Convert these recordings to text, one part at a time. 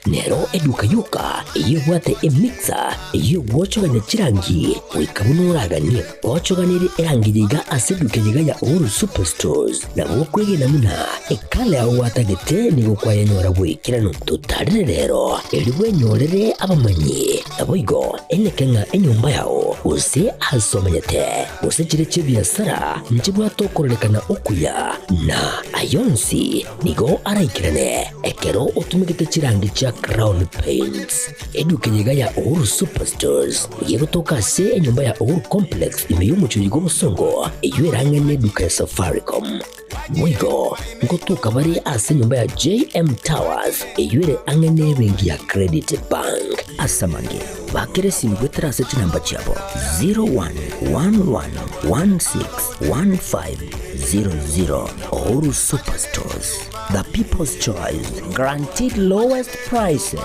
Nero eduka yoka eyio ebwate emixer eyio egwochogania chirangi goika buna oraganie. Gwochoganirie erangi eye iga ase eduka eye iga ya Uhuru Superstores, nabo okwegena buna ekala yao gwatagete nigo kwayenyora boikeranu. Totarere rero erio bwenyorere abamanyi, naboigo eneke ng'a enyomba yao gose ase omenyete gose chire chi'ebiasara nchibwate okororekana okuya, na ayonsi Nigo araikerane ekero otumegete chirangi chia Crown Paints. Eduka eye iga ya Uhuru Superstores nigo egotoka ase enyomba ya Uhuru Complex ime y'omochie oyo bw'obosongo eyio erang'e neduka ya Safaricom. Boigo ngotoka bare ase enyomba ya JM Towers eyio ere ang'e nebenki ya Credit Bank. Ase amange, bakera esimi goetera ase chinamba chiabo 0111161500. Uhuru Superstores, the people's choice, guaranteed lowest prices.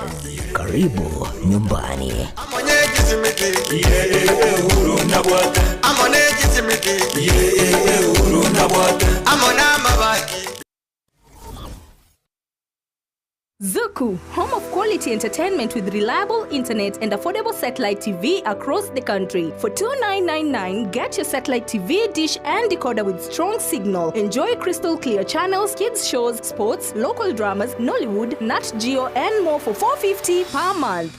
Karibu nyumbani. Zuku, home of quality entertainment with reliable internet and affordable satellite TV across the country. For 2999, get your satellite TV, dish and decoder with strong signal. Enjoy crystal clear channels, kids shows, sports, local dramas, Nollywood, Nat Geo and more for 450 per month.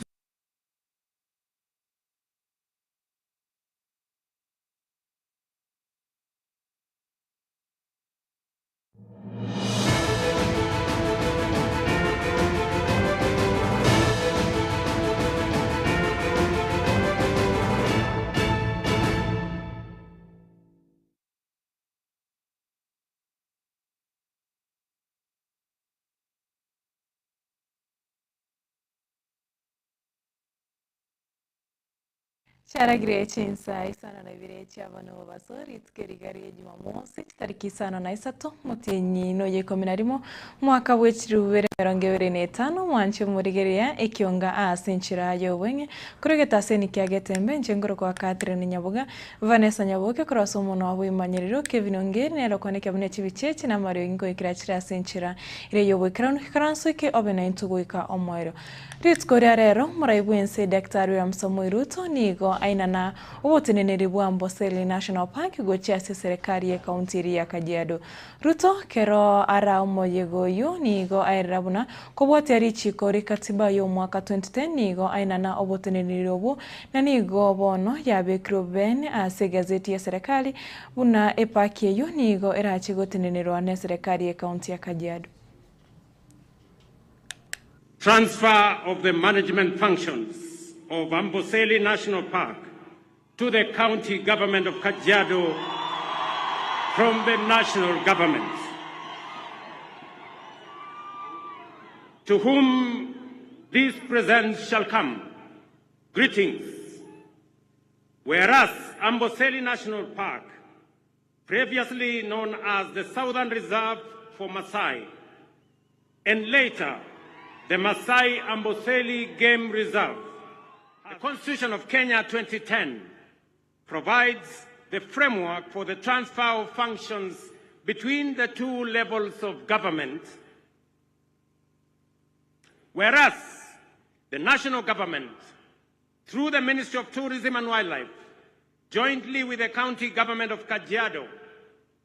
Chiaragire chinsa isano na ibere chi'abana b'obaso, rituko eriga ria Jumamosi, chitariki isano na isato, omotienyi noyo ikomi na rimo, omwaka bwe chilifu bibere emerongo ebere na etano, mwanche omorigereria ekionga ase enchera y'obweng'e, korwa egetaseni kia Getembe, inche nkorokwa Catherine Nyaboga, Vanessa Nyaboke, korwa ase omonwa bw'emanyerero, Kevin Ongeri, nere okwaneka buna echibichi echi na amariogi nkoikera chire ase enchera ere y'oboikeranu, ikaranso eke obe naintwe goika omoerio. Rituko ria rero, morai bw'ense Daktari William Samoei Ruto nigo ainana oboteneneri bwa Amboseli National Park gochia ase eserekari y'ekaunti eria ya Kajiado. Ruto kero ara omoyega oyio nigo aerera buna kobwatia richiko rie katiba y'omwaka 2010 nigo ainana oboteneneri obwo na nigo bono yabekirwe bene ase egazeti y'eserekari buna epaki eyio nigo erache gotenenerwa n'eserekari y'ekaunti ya Kajiado. Transfer of the management functions of Amboseli National Park to the county government of Kajiado from the national government. To whom these presents shall come, greetings. Whereas Amboseli National Park, previously known as the Southern Reserve for Maasai, and later the Maasai Amboseli Game Reserve, the Constitution of Kenya 2010 provides the framework for the transfer of functions between the two levels of government, whereas the national government, through the Ministry of Tourism and Wildlife, jointly with the county government of Kajiado,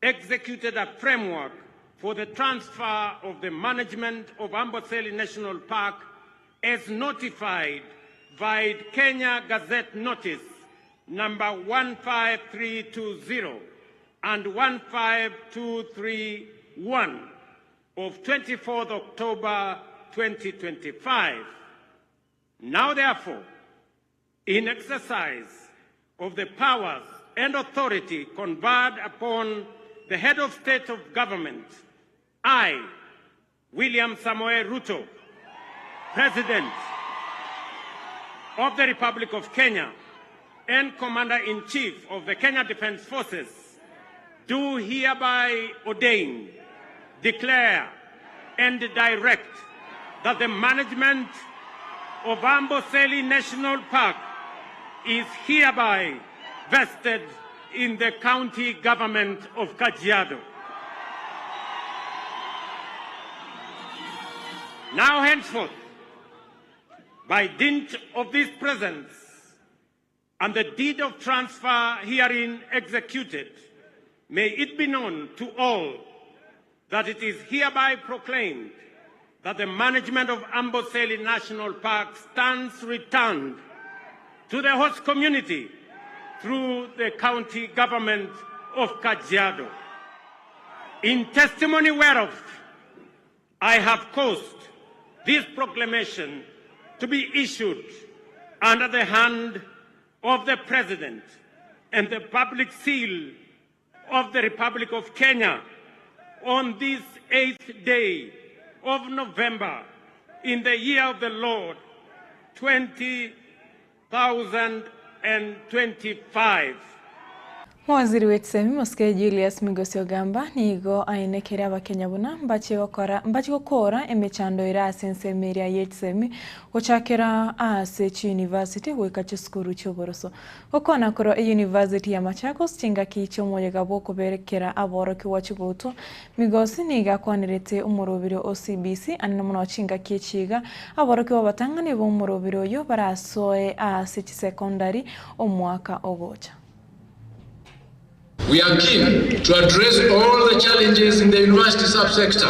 executed a framework for the transfer of the management of Amboseli National Park as notified by Kenya Gazette Notice number 15320 and 15231 of 24th October 2025. Now therefore, in exercise of the powers and authority conferred upon the head of state of government, I, William Samoei Ruto, President of the Republic of Kenya and Commander-in-Chief of the Kenya Defence Forces, do hereby ordain, declare, and direct that the management of Amboseli National Park is hereby vested in the county government of Kajiado. Now henceforth, By dint of this presence and the deed of transfer herein executed, may it be known to all that it is hereby proclaimed that the management of Amboseli National Park stands returned to the host community through the county government of Kajiado. In testimony whereof, I have caused this proclamation to be issued under the hand of the President and the public seal of the Republic of Kenya on this eighth day of November in the year of the Lord 2025. Omowaziri bw'echisemi Mosike Julius Migosi Ogamba nigo ainekire abakenya buna mbachie gokora mbachie gokora emechando ere ase ensemo eria y'echisemi gochakera ase chiuniversity goika chisukuru chi'oboroso. Gokwana korwa eyunivasiti ya Machakos chingaki chi'omoyega bw'okoberekera aborokigwa chigutwa, Migosi nigo akwanerete omorobiri o CBC anene mono chingaki echi iga aborokigwa abatang'ani b'omorobiri oyio barasoe ase chisekondari omwaka ogocha. We are keen to address all the challenges in the university subsector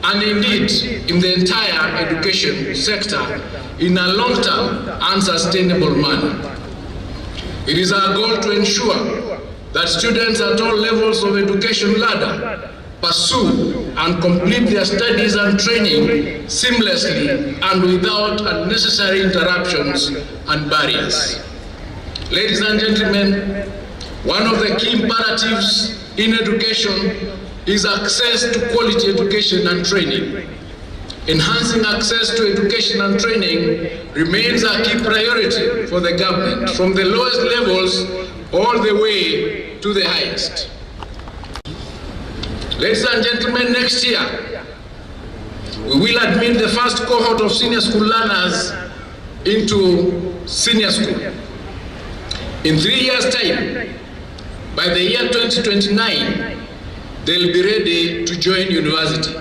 and indeed in the entire education sector in a long-term and sustainable manner. It is our goal to ensure that students at all levels of education ladder pursue and complete their studies and training seamlessly and without unnecessary interruptions and barriers. Ladies and gentlemen, one of the key imperatives in education is access to quality education and training. Enhancing access to education and training remains a key priority for the government, from the lowest levels all the way to the highest. Ladies and gentlemen, next year, we will admit the first cohort of senior school learners into senior school. In 3 years' time, by the year 2029, they'll be ready to join university.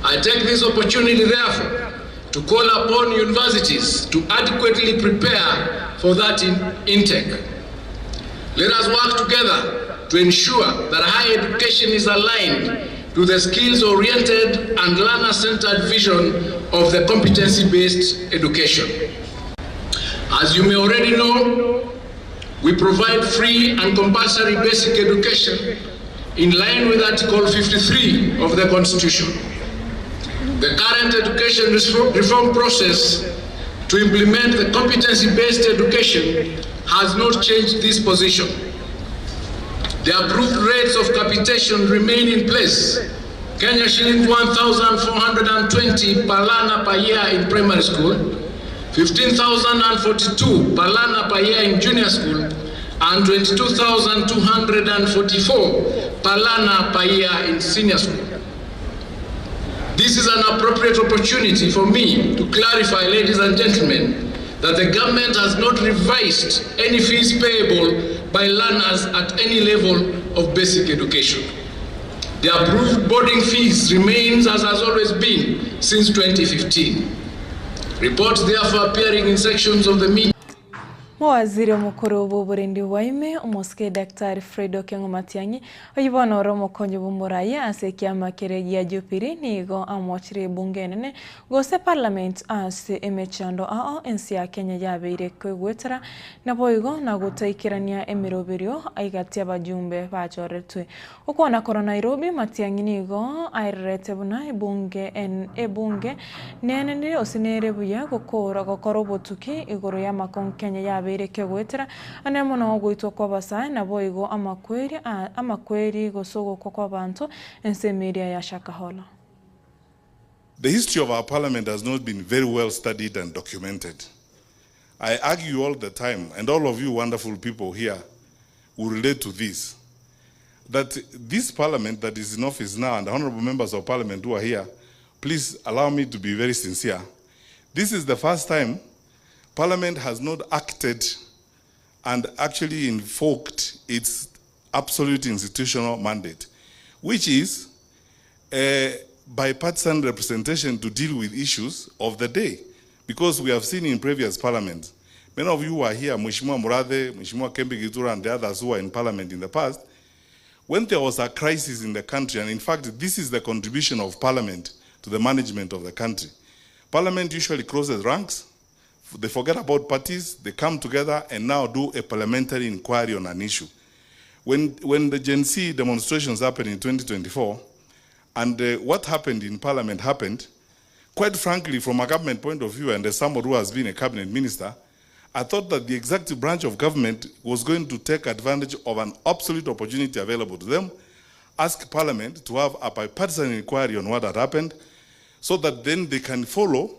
I take this opportunity, therefore, to call upon universities to adequately prepare for that intake. Let us work together to ensure that higher education is aligned to the skills-oriented and learner-centered vision of the competency-based education. As you may already know, we provide free and compulsory basic education in line with Article 53 of the Constitution. The current education reform process to implement the competency-based education has not changed this position. The approved rates of capitation remain in place. Kenya shillings 1,420 per learner per year in primary school, 15,042 per learner per year in junior school, and 22,244 per learner per year in senior school. This is an appropriate opportunity for me to clarify, ladies and gentlemen, that the government has not revised any fees payable by learners at any level of basic education. The approved boarding fees remains as has always been since 2015. Reports therefore appearing in sections of the media Mowaziri omokoro bw'oborendi bwa ime omosike Daktari Fred Okengo Matiang'i oyio bono ore omokonyi bw'omoraia ase ekiama kere gia Jubilee nigo amochire ebunge enene gose parliament ase emechando ao ense ya Kenya yabeire koigwetera naboigo na gotaikerania emeroberio aigati abajumbe bachoretwe. Okwana korwa Nairobi Matiang'i nigo aererete buna ebunge ebunge nenene ase nere buya gokora gokora obotuki igoro y'amakong'u Kenya yabeire kegwetera ane mono ogoitwa kwa abasae naboigo amakweri amakweri gose ogokwa kwa abanto ensemo eria ya Shakahola. The history of our parliament has not been very well studied and documented. I argue all the time, and all of you wonderful people here will relate to this, that this parliament that is in office now, and the honorable members of parliament who are here, please allow me to be very sincere. This is the first time parliament has not acted and actually invoked its absolute institutional mandate, which is a bipartisan representation to deal with issues of the day. Because we have seen in previous parliaments, many of you who are here, Mheshimiwa Murathe, Mheshimiwa Kembi Gitura and the others who were in parliament in the past, when there was a crisis in the country, and in fact, this is the contribution of parliament to the management of the country. Parliament usually crosses ranks, they forget about parties, they come together and now do a parliamentary inquiry on an issue. When, when the Gen Z demonstrations happened in 2024, and uh, what happened in parliament happened, quite frankly, from a government point of view, and as someone who has been a cabinet minister, I thought that the executive branch of government was going to take advantage of an absolute opportunity available to them, ask Parliament to have a bipartisan inquiry on what had happened, so that then they can follow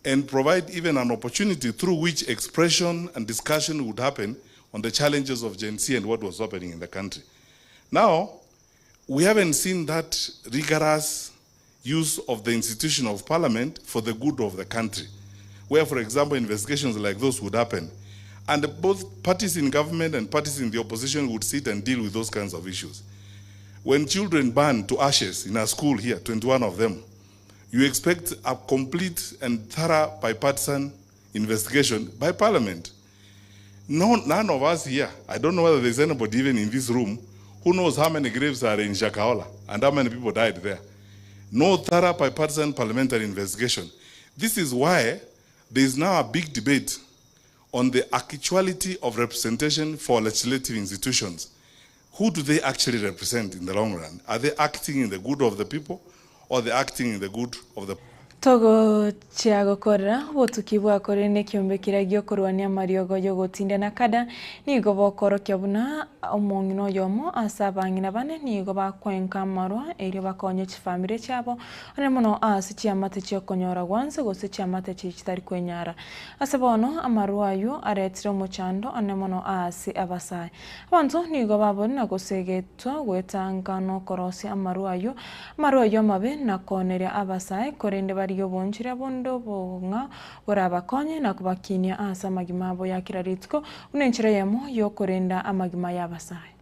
and provide even an opportunity through which expression and discussion would happen on the challenges of Gen Z and what was happening in the country. Now, we haven't seen that rigorous use of the institution of parliament for the good of the country, where, for example, investigations like those would happen. And both parties in government and parties in the opposition would sit and deal with those kinds of issues. When children burn to ashes in a school here, 21 of them, you expect a complete and thorough bipartisan investigation by parliament. No, none of us here, I don't know whether there's anybody even in this room who knows how many graves are in Shakahola and how many people died there. No thorough bipartisan parliamentary investigation. This is why there is now a big debate on the actuality of representation for legislative institutions. Who do they actually represent in the long run? Are they acting in the good of the people or they acting in the good of the Togochia gokorera obotuki bwakorire na ekiombe keria giokorwania amariogo yogotinda na kada nigo bokorokia buna omong'ina oyomo ase abang'ina bane nigo bakwenka amarwa erio bakonye chifamiri chiabo one mono ase chiamate chiokonyora gwanse gose chiamate chiri chitari kwenyara. Ase bono amarwa aywo aretire omochando one mono ase abasae. Abanto nigo babori na gosegetwa goetanga na okorosia amarwa aywo amarwa aywo amabe na koneria abasae korende bari obonchire bonde obong'a borabakonye na kobakinia ase amagima abo ya kera rituko buna enchera eyemo yokorenda amagima ya abasae.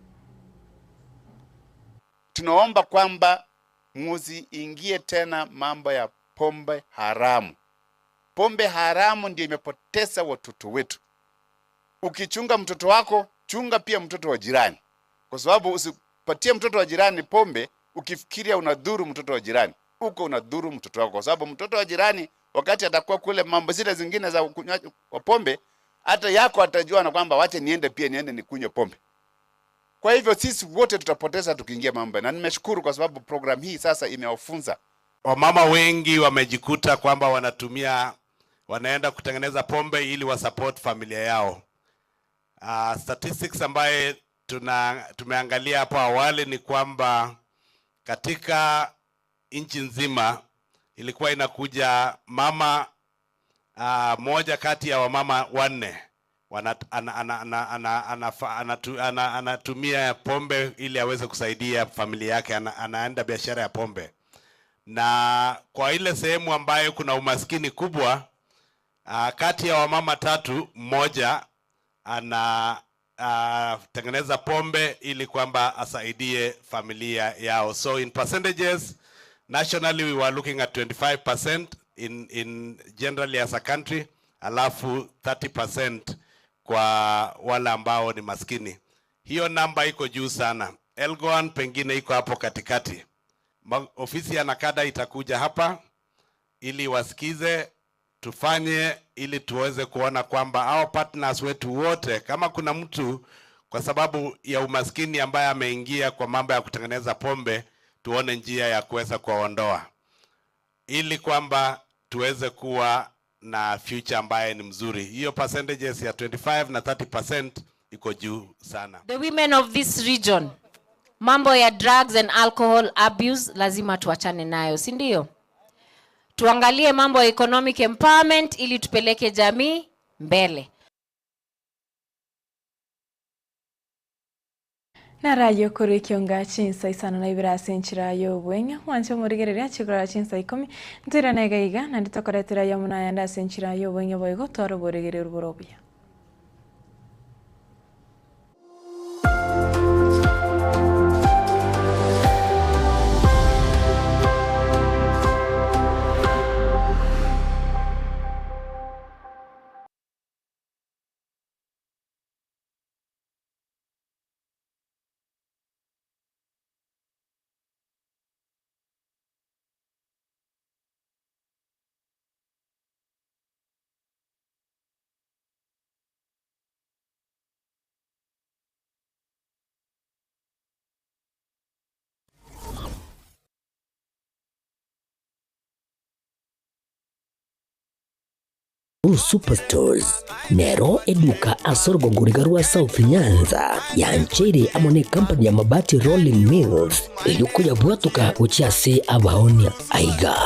Tunaomba kwamba muziingie tena mambo ya pombe haramu. Pombe haramu ndio imepoteza watoto wetu. Ukichunga mtoto wako, chunga pia mtoto wa jirani, kwa sababu usipatie mtoto wa jirani pombe ukifikiria unadhuru mtoto wa jirani, uko unadhuru mtoto wako, kwa sababu mtoto wa jirani wakati atakuwa kule mambo zile zingine za kunywa wa pombe, hata yako atajua na kwamba wache niende pia niende nikunywe pombe. Kwa hivyo sisi wote tutapoteza tukiingia mambo, na nimeshukuru kwa sababu program hii sasa imewafunza Wamama wengi wamejikuta kwamba wanatumia wanaenda kutengeneza pombe ili wasupport familia yao. Statistics ambaye tuna tumeangalia hapo awali ni kwamba katika nchi nzima ilikuwa inakuja mama moja kati ya wamama wanne wana, ana, ana, ana, ana, ana, anatu, ana, anatumia pombe ili aweze kusaidia familia yake, ana, anaenda biashara ya pombe na kwa ile sehemu ambayo kuna umaskini kubwa kati ya wamama tatu mmoja ana tengeneza pombe ili kwamba asaidie familia yao. So in percentages nationally we were looking at 25% in, in generally as a country, alafu 30% kwa wale ambao ni maskini. Hiyo namba iko juu sana. Elgon pengine iko hapo katikati. Ofisi ya Nakada itakuja hapa ili wasikize, tufanye ili tuweze kuona kwamba hao partners wetu wote, kama kuna mtu kwa sababu ya umaskini ambaye ameingia kwa mambo ya kutengeneza pombe, tuone njia ya kuweza kuwaondoa ili kwamba tuweze kuwa na future ambaye ni mzuri. Hiyo percentages ya 25 na 30% iko juu sana. The women of this region, mambo ya drugs and alcohol abuse lazima tuachane nayo, si ndio? Tuangalie mambo ya economic empowerment ili tupeleke jamii mbele. Narayo korwa ekionga chinsa isano na ibere ase enchera ya obweng'e mwanche omorigereria chikorora chinsa ikomi ntoirane iga iga naende tokoretera aya buna ayande ase enchera ya obweng'e boigo tware oboregereru bore obuya. Uhuru Superstores nero eduka ase orogongo riga rwa South Nyanza yancheire amo ne company ya Mabati Rolling Mills erio koyabwatoka gochia ase abaonia. Aiga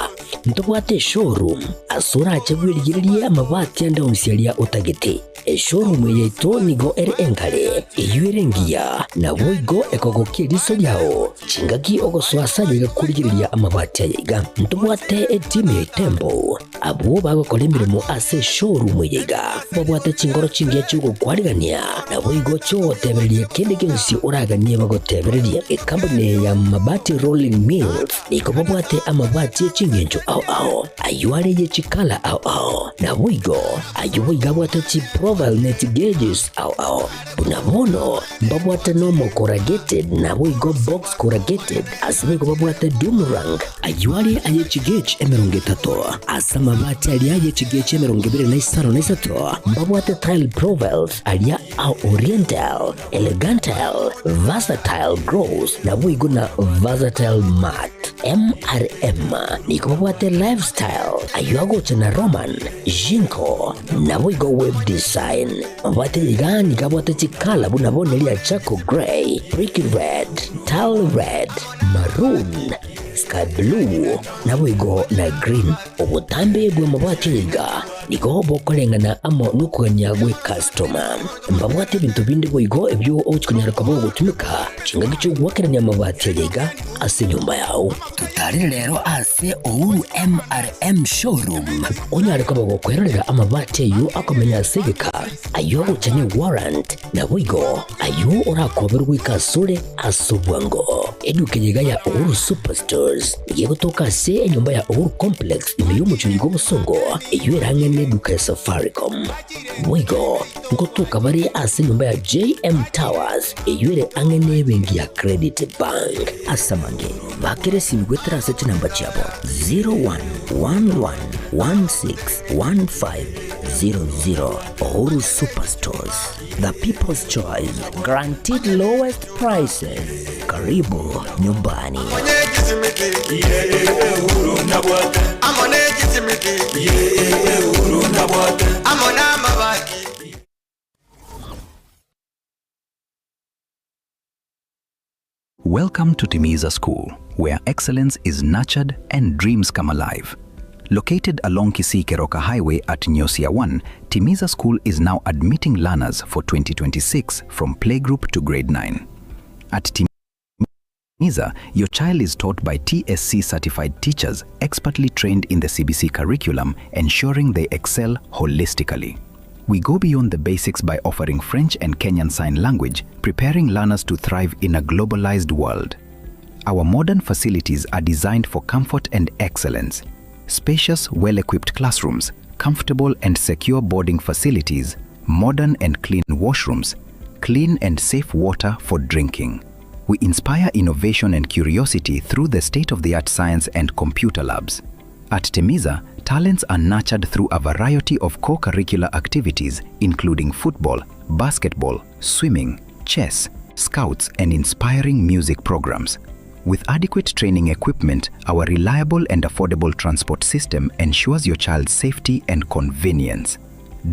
ntobwate eshowroom ase orache bwerigererie amabati ande onsi aria otagete. Eshowroom yaito nigo ere enkare, eyio ere engiya, naboigo ekogokia eriso riao chingaki ogosoa ase ayaiga korigereria amabati ayaiga. Ntobwate etimu ya Itembo abwo bagokora emiremo ase eshowroom eyaiga babwate chingoro chingiya chiogokwarigania naboigo chiogotebereria kende gionsi oraganie bagotebereria. Ekampuni ya Mabati Rolling Mills nigo babwate amabati eching'encho ao ao aywo are ye chikala ao ao naboigo aywo boigo abwate chiprofile ne chigeges ao ao buna bono mbabwate nomo corrugated naboigo box corrugated ase boigo babwate doomerang aywo are aye chigauge 30 ase amabati aria aye chigauge 23 mbabwate tile profiles aria a oriental, elegantal, versatile gross naboigo na versatile mat. MRM nigo babwate lifestyle aywo agocha na Roman, Jinko naboigo web design. Mabwate iga nigo abwate chikala buna bono eria charcoal grey, brick red, tile red, maroon, sky blue naboigo na green. Obotambe bwa mabati iga nigo bokoreng'ana amo nokogania gwe customer. Mbabwate ebinto binde boigo ebio ogochikonyara koba ogotumeka chingaki chiogwakerania amabati aya iga ase enyomba yao. Totarire rero ase Uhuru MRM showroom onyare koba gokwerorera amabati ayo akomenya ase egeka ayo agocha ne warrant naboigo ayo orakoberwa goika asore ase obwango. Eduka eye iga ya Uhuru Superstores nigo egotoka ase enyomba ya Uhuru Complex ime y'omochori bw'obosongo eywo erang'ene eduka ya Safaricom. Boigo ngotoka bare ase enyomba ya JM Towers eywo ere ang'e na ebenki ya Credit Bank. Ase amange bakere esimi gwetera ase chinamba chiabo 0111161500. Uhuru Superstores, the people's choice, guaranteed lowest prices. Karibu nyumbani. Welcome to Timiza School, where excellence is nurtured and dreams come alive. Located along Kisii Keroka Highway at Nyosia 1, Timiza School is now admitting learners for 2026 from playgroup to grade 9. At Timiza, your child is taught by TSC certified teachers expertly trained in the CBC curriculum, ensuring they excel holistically. We go beyond the basics by offering French and Kenyan Sign Language, preparing learners to thrive in a globalized world. Our modern facilities are designed for comfort and excellence. Spacious, well-equipped classrooms, comfortable and secure boarding facilities, modern and clean washrooms, clean and safe water for drinking. We inspire innovation and curiosity through the state-of-the-art science and computer labs. At Timiza, talents are nurtured through a variety of co-curricular activities including football, basketball, swimming, chess, scouts, and inspiring music programs. With adequate training equipment, our reliable and affordable transport system ensures your child's safety and convenience.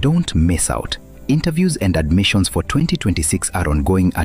Don't miss out. Interviews and admissions for 2026 are ongoing at